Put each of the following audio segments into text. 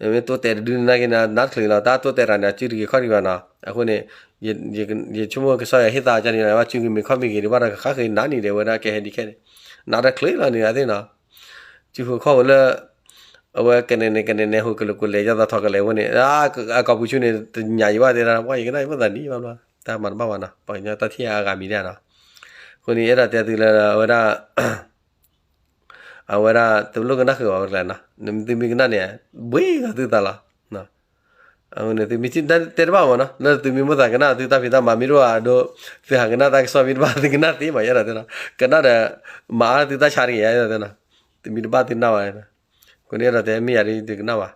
မ့ၢ်တိတဲာ်တဒုန့ၣ်နာ်က့န့ၣ် နးတချုးလီၤ တၢ်တိတဲာ်တၢ်န့ၣ် အစုတဂ့ၤခီၣ်တဂ့ၤဘၣ်နီၤ. အဃိန့ၣ် ယဆိကမိၣ်ကစီၣ်ယၤဟ့ၣ်သးကန့ၣ် ဘၣ်စုဂ့ၤမ့ၢ်ခီၣ်မ့ၢ်ဂ့ၤဒံးဘၣ်ဒီး ကဃါဃ့နးန့ၣ်ဒီး အဝဲဒၣ်ကဲဟဲဒ်ခဲန့ၣ် နးတချုးလီၤန့ၣ် အသ့ၣ်နီၤ. စုဃိခီၣ်ဃိလၢ အဝဲကနဲၣ်န့ၣ် ကနဲၣ်န့ၣ် ဟိၣ်ကလိာ်ကလဲၤ ယသးထီၣ်ကလဲၤဝဲန့ၣ် အကီၢ်ပူၤဆူန့ၣ် တညၣ်ယံၤဘၣ်တဲဒၣ် ပှၤယကနၣ်ယမိၣ်သးနံၤဘၣ် တၢ်မၤတဘၣ်ဘၣ်နီၤ ပှၤကညီတၢ်ထံၣ်အါဂၤမံၤဒၣ်နီၤ. အဃိန့ၣ် အဲၣ်ဒိးတဲသုလၢအဝဲဒၣ် အဝဲဒၣ်တလိၣ်ကနၣ်ဃုာ်ဘၣ်ဝဲတကျါနီၤ သုမ့ၢ်ကနၣ်န့ၣ် ဘှ့ဂၤသုသးလီၤ. အဃိန့ၣ် သုမ့ၢ်တဲတဘၣ်မ့ၢ်နီၤ လၢသုမ့ၢ်မိၣ်သးကနၣ်သုတၢ်ဖံးတၢ်မၤမ့ၢ်တအိၣ်အဒိ သုဟးကနၣ်တၢ်ကစီၣ်မ့ၢ်တဘၣ် သုကနၣ်သ့မး ယဲဒၣ်တဲနီၤ ကနၣ်ဒီး မၤအါသုတၢ်ဆါတဂ့ၤ ယဲဒၣ်တဲနီၤ သုမ့ၢ်တဘၣ်သုနၢ်ဘၣ် အဃိန့ၣ် အဲၣ်ဒိးတဲမ့ၢ်ယၤဒ်သုကနၣ်ဘၣ်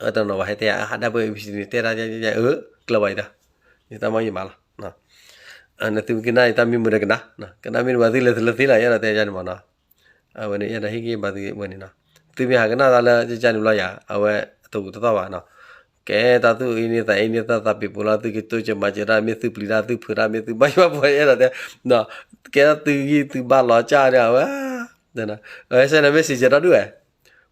အတနီၤဘၣ်ဟဲတဲ အဟးဒၣ်ပှဲၤ A B C န့ၣ် တဲတၢ် အၢ ကျၢၤဘၣ်ယတၢ် ယတၢ်မ့ၢ်ယမၤလီၤ နသုကနၣ်ယတၢ်မ့ၢ်မုာ်ဒီးကနၣ် ကနၣ်မ့ၢ်တဘၣ်သုလဲၤသုလဲၤသ့လီၤ ယအဲၣ်ဒိးတဲယၤန့ၣ်မ့ၢ်နီၤ အဝဲန့ၣ် ယအဲၣ်ဒိးဟ့ၣ်ဂံၢ်ဘါသုဝဲန့ၣ်နီၤ သုမ့ၢ်ဟးကနၣ်သးလၢကကန့ၣ်ဘျီယၤ အဝဲအတအိၣ်တသီၣ်ဘၣ်နီၤ ကဲတၢ်သူၣ်အ့န့သးအ့န့သးသးပ့ၤပိာ်လီၤ သုကတိစၢၤမၤစၢၤတၢ် မ့ၢ်သုပျံၤတၢ် သုဖုးတၢ် မ့ၢ်သုဘၣ်ယွၤပှၤ ယအဲၣ်ဒိးတဲ ကဲသုဂံၢ်သုဘါလီၤကၢ်ဒီး အဝဲ အဝဲစဲန့ၣ် message ဒီဒူၣ်ဝဲ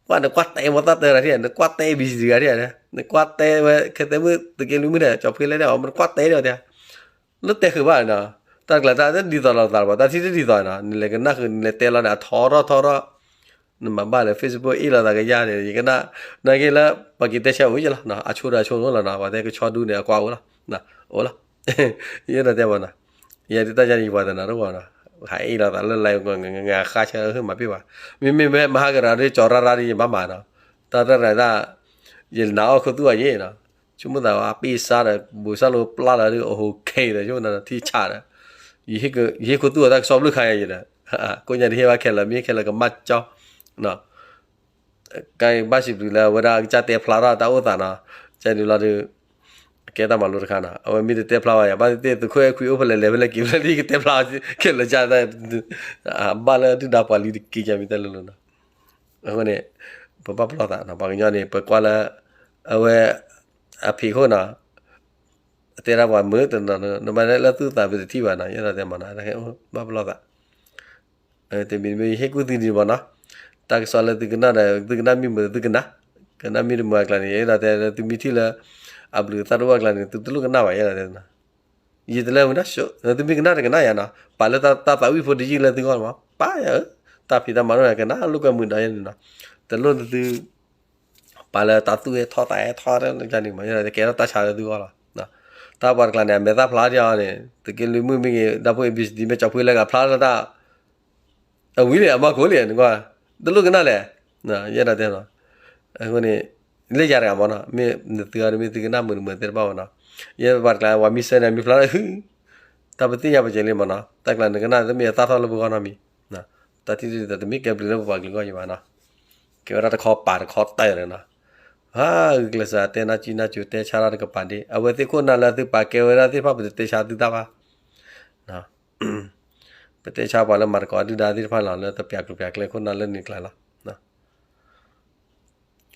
ကွၢ်နကွၢ်တဲမ့ၢ်သၣ်တၢ်တဂၤထံၣ် နကွၢ်တဲ A B C တဂၤထံၣ် နကွၢ်တဲဝဲ ခဲတဲမုၢ်သုးက့လွံၢ်မုၢ်ဒီး ကၠီဖှ့လဲၣ်ဒီး မ့ၢ်နကွၢ်တဲဒီးတဲ လၢတဲဃုာ်ဘၣ်နီၤ တၢ်တကျါတၢ်တဒ်သိးလိာ်သးလၢၤဘၣ် တၢ်ထံၣ်တဒ်သိးနီၤ နလဲၤကနၣ်ဃုာ် နလဲၤတဲလီၤန့ၣ် အထီထီၣ်ထီထီၣ် နမၤဘၣ်လၢ Facebook အ့ၣ်လိာ်သးကယၤန့ၣ် ယကနၣ် နာ်က့လၢ ပှၤက့ၤတဲဆၢအိၣ်ယလီၤ အဆိဒီးအဆိအိၣ်လီၤနီၤ ပှၤတဲကဆီဒူန့ၣ် အကွၢ်အိၣ်လီၤ အိၣ်လီၤ ယအဲၣ်ဒိးတဲမ့ၢ်နီၤ ယဲဒ်တၢ်ယၤန့ၣ် ယပှၤတနီၤတဝီနီၤ ဟးအ့ၣ်လိာ်သးလၢ live ငါဃါဆၢမၤပ့ၢ်ဘၣ် မ့မ့ၢ်မဟါကရၤဒီး ကၠီၤရၢ်ရၢ်ဒီး ယဘၣ်မၤနီၤ တၢ်တရၤတၢ် ယနာ်အီၣ်ခိၣ်သူၣ်အီၤယဲနီၤ ဆိကမိၣ်သးဝဲ အပ့ၢ်စါဒီး ဘူးစၢ်လိပျၢ်လီၤဒီး အဟိခဲအံၤဒီး ဆိကမိၣ်သးထံဆးဒီး ယဟ့ၣ်ခိၣ်သူၣ်အီၤတၢ်ကစီၣ်ဘျုးခါယဲဒီး ကိးညါတဟ့ၣ်ဘၣ်ခဲလၢာ် မ့ၢ်ခဲလၢာ်ကမၣ်ကၠီ ကဘၣ်စံးဘျုးလၢအဝဲဒၣ်ကစၢ်တဲဖျါထီၣ်တၢ်အိၣ်သးနီၤ ကန့ၣ်လီၤဒီး ကဲတၢ်မၤလိတခါနီၤ အဝဲမ့ၢ်တတဲဖျါဘၣ်ယၤ ဘၣ်သ့ၣ်သ့ၣ် သုးခိၣ်အဲၣ်ခွံအိၣ်ဖဲလဲၣ်လဲၣ်ဖဲလဲၣ်က့ၤဖဲလဲၣ် ကတဲဖျါခဲလၢာ်ကၢ် ဘၣ်လၢဒုၣ်ဒါပှၤလံတက့ၢ် ကမ့ၢ်တဲလိၤလိၤနီၤ အဃိန့ၣ် ပဘၣ်ပလီၢ်သးနီၤ ပှၤကညီန့ၣ် ပကွၢ်လၢ အဝဲ အဖံးခိၣ်နီၤ တဲဒၣ်ပှၤမုာ်တနီၤ နမ့ၢ်လၢသုသးပတထံၣ်ဘၣ်နီၤ ယဲဒၣ်တဲမ့ၢ်နီၤ ဘၣ်ပလီၢ်သး တမံၤတမံၤ ယဟ့ၣ်ကူၣ်သုဒံးမ့ၢ်နီၤ တၢ်ကစီၣ်လၢသုကနၣ်ဒီး သုကနၣ်မ့ၢ်မုာ်သုကနၣ် ကနၣ်မ့ၢ်တမုာ်အကျါန့ၣ် ယဲဒၣ်တဲလၢသုမ့ၢ်ထံၣ်လၢ အဘျုးအသၣ်တအိၣ်အကျါန့ၣ် သုတလိၣ်ကနၣ်ဘၣ် ယဲဒၣ်တဲ ယတလဲၤဝဲဒၣ် သုမ့ၢ်ကနၣ်တကနၣ်ယၤနီၤ ပာ်လၢတၢ်သးဝံၣ်ဖိတယုၢ်လၢသုဂီၢ်မး ပာ်ယၤဧၢ တၢ်ဖံးတၢ်မၤဒိၣ်န့ၣ် ကနၣ်လိာ်ကွဲမုာ်ဒီးယဲန့ၣ်နီၤ တလိၣ်သု ပာ်လၢတၢ်သူၣ်ဟဲထီၣ်သးဟဲထီၣ်တၢ်န့ၣ်မး ယဲဒၣ်ကဲထီၣ်တၢ်ဆါလၢသုဂီၢ်လီၤ တၢ်ပှၤတကျါန့ၣ် အမဲာ်သၣ်ဖျါထီၣ်အီၤန့ၣ် သုးက့လွံၢ်မုၢ်မ့ၢ်ဂ့ၤ ဒီပုၢ်ဝဲၢ် A B C D မ့ၢ်ကၠီဖှ့လၢဂၤဖျါထီၣ်တၢ် အဝံၤန့ၣ် အမၤကိးလံ နကွၢ် တလိၣ်ကနၣ်လဲၣ် ယဲဒၣ်တဲနီၤ အဃိန့ၣ် လၢယၤတဂၤမ့ၢ်နီၤ မ့ၢ်နသုဂၤဒီးမ့ၢ်သုကနၣ်မုာ်တမုာ်သ့ၣ်တဘၣ်မ့ၢ်နီၤ ယဲပှၤတကျါ ပှၤမ့ၢ်ဆှၢန့ၣ် မ့ၢ်ဖျါထီၣ် တၢ်ပသ့ၣ်ညါပကဲလံမ့ၢ်နီၤ တၢ်ကျါနကနၣ် တမ့ၢ်အသၣ်ထီၣ်လၢပဂီၢ်နီတမံၤ တၢ်ထံၣ်တဒ်သိး တမ့ၢ်ကဲဘျုးလၢပပှၤကလုာ်ဂီၢ်ယံၤဘၣ်နီၤ ကဲဝဲဒၣ်တခီပာ်တခီတၢၢ်န့ၣ်နီၤ ဟါ ဂုာ်ကျဲးစၢးတဲနၢ်ကံနၢ်ကၠိ တဲဆါတၢ်တကပၤဒ့ အဝဲသ့ၣ်ခိၣ်နၢ်လၢသုပာ်ကဲဝဲဒၣ်သ့ၣ်တဖၣ် ပတတဲဆါသုတၢ်ဘၣ် ပတဲဆါပှၤလၢမၤသကိးဒုၣ်ဒါသ့ၣ်တဖၣ်လီၤ လၢတပျၢ်ကျိၤပျၢ်ကျဲခိၣ်နၢ်လၢန့ၣ်ကျါလီၤ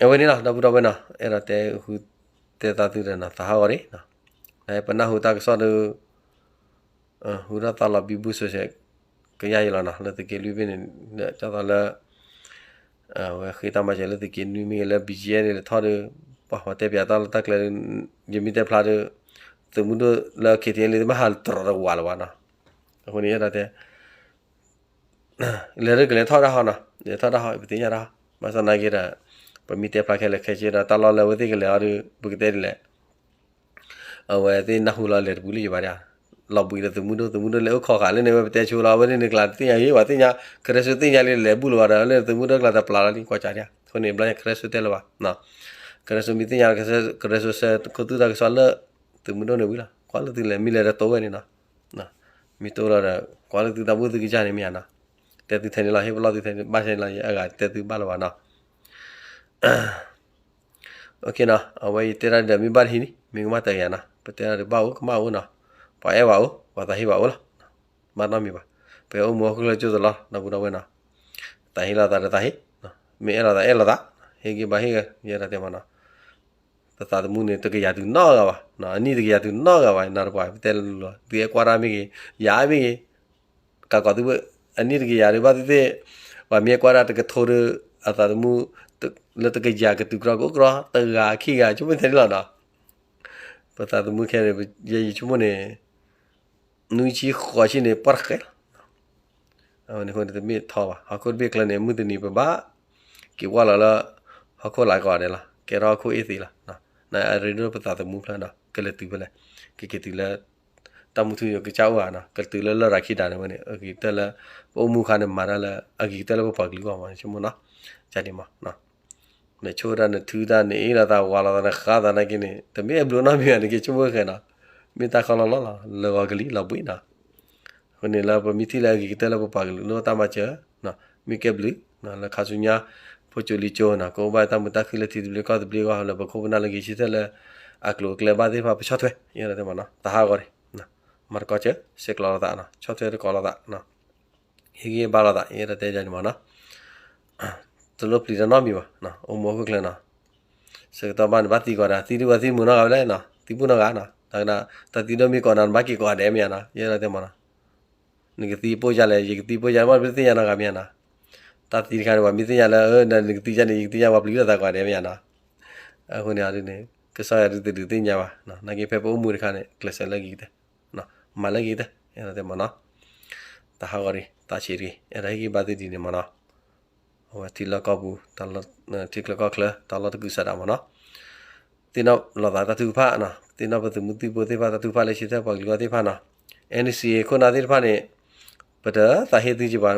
အဝဲန့ၣ်လီၤ ဒီပုၢ်ဒီဝဲၢ်နီၤ အဲၣ်ဒိးတဲဟူတဲသးသုဒီးနီၤ သးဟးဂီၤန့ၣ် ပနၢ်ဟူတၢ်ကစီၣ်ဒီး ဟူထီၣ်သါလီၤဘံဘူဆိးဆဲး ကယါယံၤလီၤနီၤ လၢသုးက့လွံၢ်ဘ့ၣ်န့ၣ် ဒ်သိးလၢ အဝဲဃ့တၢ်မၤစၢၤလၢသုးက့နွံမ့ၢ်ဂ့ၤ လၢ B G F န့ၣ်တထီၣ်ဒီး ပှၤတဲပၠးတၢ်လီၢ်တၢ်ကျဲ ယမ့ၢ်တဲဖျါဒီး သုးမုၢ်ဒိၣ်လၢ K T L A တမ့ၢ်ဟးတြီတဝးလၢၤဘၣ်နီၤ အဃိန့ၣ် ယဲဒၣ်တဲ လဲၤဒ်ကလဲၤထီၣ်တၢ်ဟီနီၤ လဲၤထီၣ်တၢ်ဟီ ပသ့ၣ်ညါတၢ်ဟီ ဘၣ်ဆၣ်သနာ်က့ဒီး ပမ့ၢ်တဲဖျါခဲလၢာ်ခဲဆ့ဒီး တၢ်လီၢ်လၢအဝဲသ့ၣ်ကလဲၤအီၤဒီး ပကတဲဒ်လဲၣ် အဝဲသ့ၣ်နၢ်ဟူလီၤလဲၤတပူၤလၢယဘၣ်ဒၣ် လီၤဘှံးဒီးသုးမုၢ်ဒိၣ် သုးမုၢ်ဒိၣ်လဲၤအိၣ်ခိးဃာ်လၢန့ၣ် ဝဲပတဲဆိလီၤ အဝဲသ့ၣ်န့ၣ်ကျါသ့ၣ်ညါဂ့ၤ ပှၤသ့ၣ်ညါ ကရၢစိသ့ၣ်ညါလံလဲၤဘူၣ်လၢၤဘၣ်ဒီး လၢသုးမုၢ်ဒိၣ်ကျါတပျၢ်လီၤလံ ကွၢ်စးဒၣ် အဃိန့ၣ် ဘျီညါကရၢစိတဲလၢၤဘၣ် ကရၢစိမ့ၢ်သ့ၣ်ညါ ကရၢစိဆှၢခိၣ်သူၣ်တၢ်ကစီၣ်လၢ သုးမုၢ်ဒိၣ်န့ၣ်ဝံၤလီၤ ကွၢ်လၢသုလဲၤ မ့ၢ်လဲၤဒီးတိဝဲန့ၣ်နီၤ မ့ၢ်တိလီၤဒီး ကွၢ်လၢသုတၢ်ဘူၣ်သုကစၢ်န့ၣ်မ့ၢ်ဧါနီၤ တဲသုထဲန့ၣ်လီၤ ဟ့ၣ်ပလီၢ်သုထဲန့ၣ် ဘၣ်ထဲန့ၣ်လီၤ ယအဂၤတဲသုဘၣ်လၢၤဘၣ်နီၤ အဝဲယတဲတၢ်ဒီးမ့ၢ်ဘၣ်တဟံးန့ၣ် မ့ၢ်ကမၣ်တဂ့ၤနီၤ ပတဲတၢ်ဒီးဘၣ်အိၣ်ကမၣ်အိၣ်နီၤ ပှၤအဲၣ်ဘၣ်အိၣ် ပှၤသးဟ့ဘၣ်အိၣ်လီၤ ဘၣ်နီတမံၤဘၣ် ပအိၣ်မူဟီၣ်ခိၣ်ချၢကၠိတလီၤ ဒီပုၢ်ဒီဝဲၢ်နီၤ သးဟ့လိာ်သးဒီးသးဟ့ မ့ၢ်အဲၣ်လိာ်သးအဲၣ်လိာ်သး ဟ့ၣ်ဂံၢ်ဘါဟ့ၣ်ဂ့ၤ ယဲဒၣ်တဲမ့ၢ်နီၤ ပသးသမူန့ၣ် တကယၤတုၤနီတဂၤဘၣ် အနံၣ်တကယၤတုၤနီတဂၤဘၣ် နၤတပှၤ ပတဲလၢလီၤ သုအဲၣ်ကွၢ်တၢ်မ့ၢ်ဂ့ၤ ယၤမ့ၢ်ဂ့ၤ ကးကီးသု အနံၣ်တကယၤဒုးဘၣ်သ့ၣ်သ့ၣ် ပှၤမ့ၢ်ကွၢ်ဒၣ်တကထိဒီး အသးသမူ လၢတကယၤကတုၤကြီကအိၣ်ကြီ တဂၤခံဂၤ ဆိကမိၣ်ထဲန့ၣ်လီၤနီၤ. ပသးသမူခဲန့ၣ် ယဲယဆိကမိၣ်န့ၣ် နွံဆံဃိးဆံန့ၣ် ပှၢ်တဃဲလီၤ. အဃိန့ၣ်တမ့ၢ်ထီဘၣ် ဟီၣ်ခိၣ်တဘ့ၣ်ကျၢၤန့ၣ် မုၢ်တနံၤပဘၣ်က့ၤဝဲလီၤလၢ ဟီၣ်ခိၣ်လာ်ကိးဂၤဒဲးလီၤ. ကဲထီၣ်ဟီၣ်ခိၣ်အ့ၣ်သ့လီၤ. နအရ့ဒိၣ်ပသးသမူဖျၢၣ်နီၤ ကလဲၤတုၤဖဲလဲၣ် ကက့ၤတုၤလၢ တၢ်မုၢ်ထူယိာ်ကစၢ်အိၣ်ဧါနီၤ ကတုၤလၢလရာ်ခံဒါန့ၣ်ဝဲန့ၣ် အဂ့ၤကတၢၢ်လၢ ပအိၣ်မူအခါန့ၣ် မၤတၢ်လၢအဂ့ၤကတၢၢ်လၢပပှၤကလုာ်အဂီၢ်မး ဆိကမိၣ်နီၤ. ကန့ၣ်မး နဆိၣ်တၢ်နထုတၢ်နအ့ၣ်လိာ်သးဝးလိာ်သးနဃါသးနာ်က့န့ၣ် တမ့ၢ်အဘျုးနီတမံၤဘၣ် နက့ၤဆိကမိၣ်ဃဲနီၤ. မ့ၢ်တၢ်ခီလီၤလီၤလီၤ လၢဂီၤကလံၤလီၤဘှံးနီၤ. အဃိန့ၣ်လၢပမ့ၢ်ထံၣ်လၢအဂ့ၤကတၢၢ်လၢပပှၤကလုာ်လၢတၢ်မၤစၢၤ မ့ၢ်ကဲဘျုး လၢခါဆူညါ ဖိကၠိလံကၠိနီၤ ကအိၣ်ဘၣ်တၢ်မုာ်တၢ်ခုၣ်လၢထံသဘျ့ကီၢ်သဘျ့အဂီၢ် လၢပခိၣ်ပနၢ်လၢဂ့ၤဆၢထၢၣ်လၢ အကျိၤအကျဲဘၣ်သ့ၣ်တဖၣ် ပဆီၣ်ထွဲ ယဲဒၣ်တဲမးနီၤ တၢ်ဟးဂီၤန့ၣ် မၤတကီၢ်စၢၤ ဆဲးကျိးလိာ်သး ဆီၣ်ထွဲတကီးလိာ်သး ဟ့ၣ်ဂံၢ်ဘါလိာ်သး ယဲဒၣ်တဲယၤန့ၣ်မးနီၤ. တလိၣ်ပျံၤတၢ်နီတမံၤဘၣ် အိၣ်မူအခိၣ်ချၢနီၤ. ဆၢကတီၢ်ဘၣ်န့ၣ် ဘၣ်သံကိးဂၤဒဲး သံဒုၣ်ဝဲသံမုာ်နီတဂၤဝဲလဲၣ်နီၤ သံဘူၣ်နီတဂၤနီၤ တၢ်ကဒၣ် တၢ်သံဒိၣ်မ့ၢ်ကိးနၤ နဘၣ်က့ၤကိးဂၤဒဲးမ့ၢ်ဧါနီၤ ယဲဒၣ်တဲမးနီၤ. နကသံပိၢ်ယၤလဲၣ် ယကသံပိၢ်ယၤ မ့ၢ်တသ့ၣ်ညါနီတဂၤမ့ၢ်ဧါနီၤ. တၢ်သံတခါန့ၣ် ပှၤမ့ၢ်သ့ၣ်ညါလၢ နကသံယၤန့ၣ် ယကသံယၤ ပှၤပျံၤလိာ်သးကိးဂၤဒဲးမ့ၢ်ဧါနီၤ. အဃိန့ၣ်ဒ်န့ၣ် ကစၢ်ယွၤဒုးတဒုးသ့ၣ်ညါဘၣ် နာ်က့ဖဲပအိၣ်မူတခါန့ၣ် ကျဲးစၢးလၢဂ့ၤကတၢၢ် မၤလၢဂ့ၤကတၢၢ် ယဲဒၣ်တဲမးနီၤ. တၢ်ဟးဂီၤတဂ့ၤ တၢ်ဆံးတဂ့ၤ အဲၣ်ဒိးဟ့ၣ်ဂံၢ်ဘါသုဒ်န့ၣ်မးနီၤ. အဝဲထံလီၢ်ကီၢ်ပူၤ ထံချၢကီၢ်ချၢ တၢ်လီၢ်တကုၤဆးဒးမးနီၤ. သ့ၣ်နီၣ်လိာ်သးတၢ်ထုကဖၣ်နီၤ သ့ၣ်နီၣ်ပသုးမုၢ်သံၣ်ဘိသ့ၣ်တဖၣ် တၢ်ထုကဖၣ်လၢဆၢထၢၣ်ပှၤကလုာ်အဂီၢ်သ့ၣ်တဖၣ်နီၤ. အဲၣ်နုၣ်စံး ခိၣ်နၢ်သ့ၣ်တဖၣ်န့ၣ် ပတသးဟ့သုက့ၤဘၣ် ပတသးပှံၢ်ထီၣ်သုက့ၤဘၣ် နာ်က့အီၤဒ်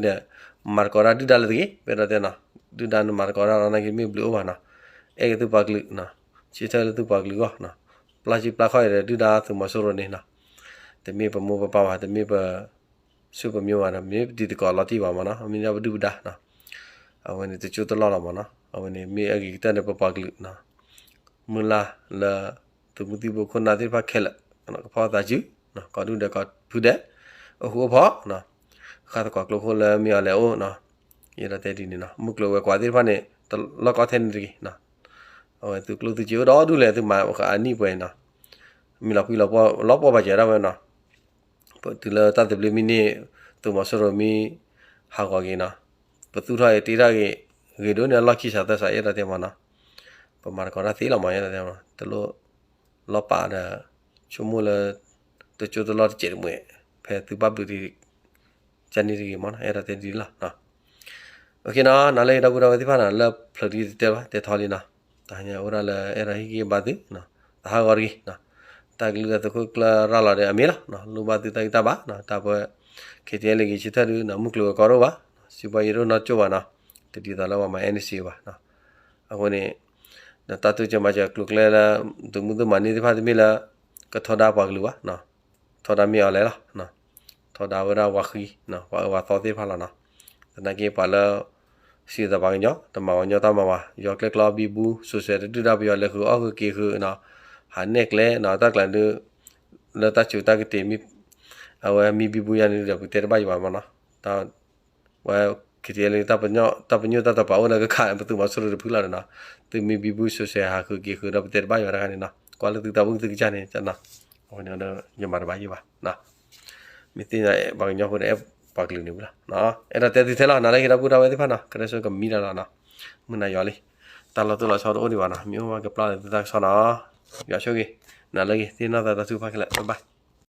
န့ၣ် မၤသကိးတၢ်ဒုၣ်ဒါလၢတဂ့ၤ ပအဲၣ်ဒိးတဲနီၤ. ဒုၣ်ဒါန့ၣ်မၤသကိးတၢ်လီၤ နာ်က့မ့ၢ်ဘျုးအိၣ်ဘၣ်နီၤ. အဲၣ်က့ၤသုပှၤကလုာ်နီၤ ဆၢထၢၣ်လၢသုပှၤကလုာ်အဂီၢ်နီၤ. ပျၢ်စုပျၢ်ခီၣ်အံၤဒီး ဒုၣ်ဒါသုးမီၤစိရိၤန့ၣ်နီၤ တမ့ၢ်ပမိၢ်ပပၢ်ဘၣ် တမ့ၢ်ပ ဆူပမ့ၢ်ဘၣ်ဒီး မ့ၢ်ပတံၤသကိးလီၤတံၢ်ဘၣ်မးနီၤ မ့ၢ်ဒၣ်ပဒုၣ်ပဒါနီၤ. အဝဲန့ၣ်တကၠိတလီၢ်လီၤမးနီၤ အဝဲန့ၣ်မ့ၢ်အဂ့ၤကတၢၢ်န့ၣ် ပပှၤကလုာ်နီၤ မုၢ်လၢ်လၢ သုးမုၢ်သံၣ်ဘိခိၣ်နၢ်သ့ၣ်တဖၣ်ခဲလၢာ် ကဖီၣ်သးစု ကီၢ်ဒူၣ်ဒဲးကီၢ်ဖုဒဲး အိၣ်ဃူအိၣ်ဖိးနီၤ ဃၣ်သကိးကျိခိၣ်လၢမ့ၢ်အီၤလဲၤအိၣ်နီၤ. ယအဲၣ်ဒိးတဲဒ်န့ၣ်နီၤ မုၢ်ကျိၤဝဲၤကွာ်သ့ၣ်တဖၣ်န့ၣ် တလီၢ်ကီထဲန့ၣ်တဂ့ၤနီၤ. အဝဲသုးကျိၣ်သုးစ့အိၣ်ဒီဒူၣ်လဲၣ် သုမၤအနံၣ်ပှဲၤနီၤ မ့ၢ်လီၤပှံၢ်လီၤပှီၢ် လီၤပှီၢ်ပာ်စၢၤဒၣ်ဝဲနီၤ. ပတုၤလၢတၢ်သဘျ့မ့ၢ်န့ၢ် သုးမီၤစိရိၤမ့ၢ်ဟးဂီၤက့ၤနီၤ ပသူၣ်ထီၣ်အံၤတ့ထီၣ်ဂ့ၤ ဂ့ၤဒိၣ်န့ၢ်အလီၢ်ခံစးသၢစး ယအဲၣ်ဒိးတဲမးနီၤ. ပမၤသကိးတၢ်သ့လီၤမး ယအဲၣ်ဒိးတဲမး တလိၣ်လီၤပာ်ဒီး ဆိကမိၣ်လၢ တကၠိတလီၢ်တစဲးတမှဲး ဖဲသုဘၣ်ဘျုးဒ် ကန့ၣ်တဂ့ၤမးနီၤ အဲၣ်ဒိးတဲဒ်လီၤ. အိၣ်ခ့နီၤ နၤလၢဂ့ၤ ဒီပုၢ်ဒီဝဲၢ်သ့ၣ်တဖၣ်နီၤ လၢဖျၢၣ်ဒ်တတဲဘၣ် တဲထီလံနီၤ. တဟါညါအိၣ်ဒၣ်လၢအဲၣ်ဒိးဟ့ၣ်ဂံၢ်ဘါသု တဟးဂီၤတဂ့ၤ တၢ်ကလုၢ်အသုးခိၣ်ကျၢၢ်ရၤလီၤဒီးအမ့ၢ်လီၤ လိၣ်ဘၣ်သုတၢ်ဂံၢ်တၢ်ဘါ တၢ်ပှဲၤ ခ့တယဲၢ်လၢဂ့ၤဆၢထၢၣ်ဒု မုၢ်ကျိၤဝဲၤကွာ်တအိၣ်ဘၣ် စံးပှၤယံာ်ဒိၣ်နီၢ်ကၠိဘၣ်နီၤ တဒ်သိးလၢပှၤမၤ NCA ဘၣ်. အဃိန့ၣ် ဒီးတၢ်တိစၢၤမၤစၢၤအကျိၤအကျဲလၢ သုးမုၢ်သံၣ်ဘိမၤန့ၢ်သ့ၣ်တဖၣ်တမ့ၢ်လၢ ကထီဒါပှၤကလုာ်ဘၣ် ထီဒါမ့ၢ်အီၤလဲၣ်လီၤ. ထီဒါဝဲဒၣ်ပှၤဃံ ပှၤအၢပှၤသီသ့ၣ်တဖၣ်လီၤနီၤ. သနာ်က့ပှၤလၢ စံးသးပှၤကညီ တမၤပှၤကညီတၢ်မၤဘၣ် ယီၤကျဲကျီဘံဘူ စိၤဆဲးတဒုၣ်ဒါပယီၤလဲၤဃုာ်အီၣ်ဃုာ်က့ၤဃုာ်နီၤ ဟးနဲၣ်ကျဲနီၤ တၢ်ကျးဒု လၢတၢ်စူၤတၢ်ကတ့ၤမ့ၢ် အဝဲမ့ၢ်ဘံဘူယါန့ၣ်ဒီး ပတဲတဘၣ်ယံၤဘၣ်မးနီၤ. တၢ် ဝဲ ခ့တယဲၢ်လၢ တၢ်ပညိၣ်တၢ်တပာ်အိၣ်လၢကခး ပသုးမီၤစိရိၤတဖုလီၤနီၤ. သုမ့ၢ်ဘံဘူစိၤဆဲးဟးဃုာ်က့ၤဃုာ်ဒီးပတဲတဘၣ်ယံၤဘၣ်တခါန့ၣ်နီၤ ကွၢ်လၢသုတၢ်ဘူၣ်သုကစၢ်န့ၣ် အဝဲန့ၣ်ဒီး ယမၤတဘၣ်ယံၤဘၣ် မ့ၢ်သ့ၣ်ညါပှၤကညီဖိဒီးအဲၣ်ပှၤကလုာ်န့ၣ်ဝံၤလီၤ. အဲၣ်ဒိးတဲသုထဲလီၤ နၤလၢဂ့ၤ ဒီပုၢ်ဒီဝဲၢ်သ့ၣ်တဖၣ်နီၤ ကရၢဆိကမံတၢ်လီၤနီၤ. မုၢ်နၤယွၤလံ တၢ်လီၤတိၢ်လီၤဆီတအိၣ်ဒံးဘၣ်နီၤ မ့ၢ်အိၣ်ဝဲကပျၢ်လၢသုတၢ်ကစီၣ်နီၤ ယွၤဆိၣ်ဂ့ၤ နၤလၢဂ့ၤ သ့ၣ်နီၣ်သးတၢ်ထုကဖၣ်ခဲလၢာ် bye bye.